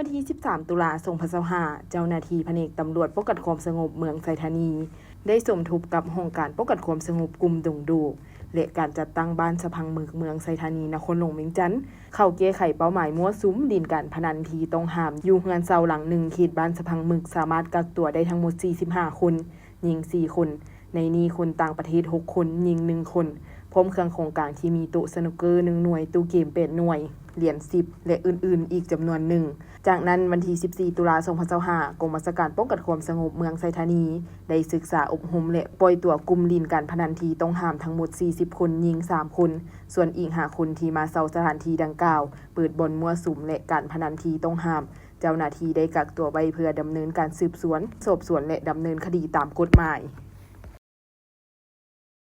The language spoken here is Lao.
ວັນທີສິບສາມ ຕຸລາ ສອງພັນຊາວຫ້າ ເຈົ້າໜ້າທີ່ພະແນກຕຳຫຼວດປ້ອງກັນຄວາມສະຫງົບເມືອງໄຊທານີ ໄດ້ສົມທົບກັບຫ້ອງການປ້ອງກັນຄວາມສະຫງົບກຸ່ມດົງໂດກ ແລະ ການຈັດຕັ້ງບ້ານສະພັງມຶກ ເມືອງໄຊທານີ ນະຄອນຫຼວງວຽງຈັນ ເຂົ້າແກ້ໄຂເປົ້າໝາຍມົ້ວສຸມຫຼິ້ນການພະນັນທີ່ຕ້ອງຫ້າມ ຢູ່ເຮືອນເຊົ່າຫຼັງໜຶ່ງ ເຂດບ້ານສະພັງມຶກ ສາມາດກັກຕົວໄດ້ທັງໝົດ ສີ່ສິບຫ້າ ຄົນ, ຍິງ ສີ່ ຄົນ, ໃນນີ້ຄົນຕ່າງປະເທດ ຫົກ ຄົນ, ຍິງ ໜຶ່ງ ຄົນ, ພ້ອມເຄື່ອງຂອງກາງທີ່ມີໂຕະສະນຸກເກີ ໜຶ່ງ ໜ່ວຍ, ຕູ້ເກມ ແປດ ໜ່ວຍ, ຫຼຽນ ສິບ ແລະ ອື່ນໆ ອີກຈຳນວນໜຶ່ງ. ຈາກນັ້ນ ວັນທີສິບສີ່ ຕຸລາ ສອງພັນຊາວຫ້າ ກອງບັນຊາການປ້ອງກັນຄວາມສະຫງົບເມືອງໄຊທານີ ໄດ້ສຶກສາອົບຮົມ ແລະ ປ່ອຍຕົວກຸ່ມຫຼິ້ນການພະນັນທີ່ຕ້ອງຫ້າມທັງໝົດ ສີ່ສິບ ຄົນ, ຍິງ ສາມ ຄົນ, ສ່ວນອີກ ຫ້າ ຄົນທີ່ມາເຊົ່າສະຖານທີ່ດັ່ງກ່າວ ເປີດບ່ອນມົ້ວສຸມ ແລະ ການພະນັນທີ່ຕ້ອງຫ້າມ ເຈົ້າໜ້າທີ່ໄດ້ກັກຕົວໄວ້ເພື່ອດຳເນີນການສືບສວນ, ສອບສວນ ແລະ ດຳເນີນຄະດີຕາມກົດໝາຍ.